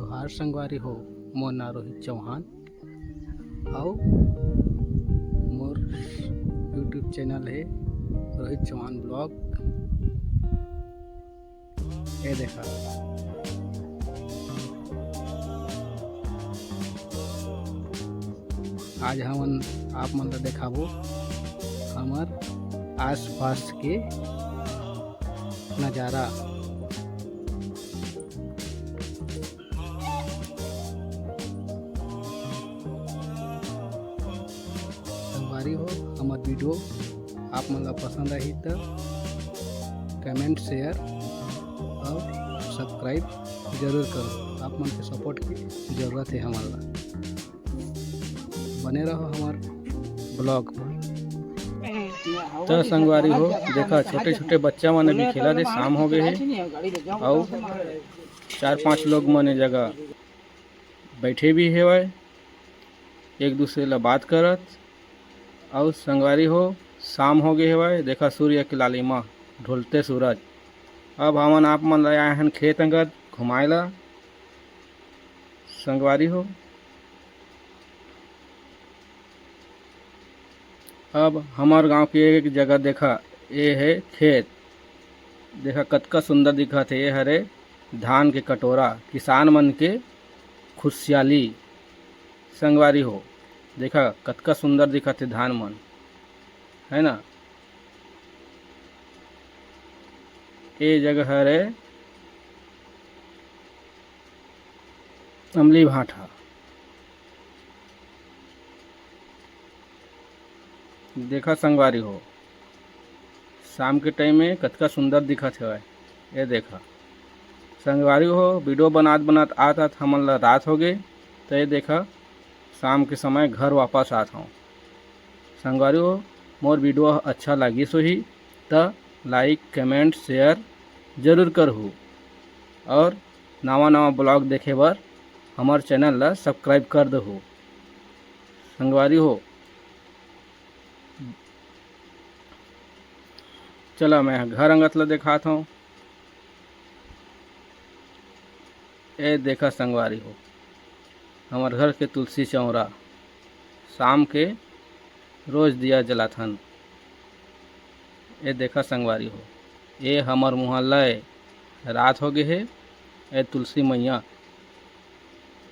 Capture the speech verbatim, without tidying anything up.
जोहार संगवारी हो, मोर नाम रोहित चौहान, अउ मोर YouTube चैनल हे रोहित चौहान ब्लॉग। ये देखा, आज हमन आप मन ला देखाबो हमर आसपास के नजारा। संगवारी हो, हमर वीडियो आप मन ला पसंद आही त कमेंट, शेयर और सब्सक्राइब जरूर करो। आप मन के सपोर्ट की जरूरत है हमन ला। बने रहो हमर ब्लॉग पर। त संगवारी हो, देखा, छोटे छोटे बच्चा मन अभी खेलत हे, शाम हो गए हे, अउ चार पांच लोग मन ए जगह बैठे भी हेवय, एक दूसरे ला बात करत। अउ संगवारी हो, शाम हो गए हेवय, देखा, सूर्य के लालिमा, ढलते सूरज। अब हमन आप मन ला आए हन खेत अंगत घुमाए ला। संगवारी हो, अब हमर गांव के एक जगह देखा, ए हे खेत। देखा, कतका सुंदर दिखत हे। ए हरे धान के कटोरा, किसान मन के खुशियाली। संगवारी हो, देखा, कतका सुंदर दिखत हे धान मन, है ना? ए जगह हरे अमली भाटा। देखा संगवारी हो, शाम के टाइम में कतका सुंदर दिखत हवय। ये देखा संगवारी हो, वीडियो बनात बनात आत आत हमन ला रात हो गे। तो ये देखा, शाम के समय घर वापस आत हूँ। संगवारी हो, मोर वीडियो अच्छा लागिस होही त लाइक, कमेंट, शेयर जरूर करहू, और नवा नवा ब्लॉग देखे बर हमर चैनल ला सब्सक्राइब कर दहू। संगवारी हो, चला मैं घर अंगत ला देखात हूँ। ए देखा संगवारी हो, हमर घर के तुलसी चौरा, शाम के रोज दिया जलाथन। ए देखा संगवारी हो, ए हमर मुहल्ला ए, रात हो गे हे। ए तुलसी मैया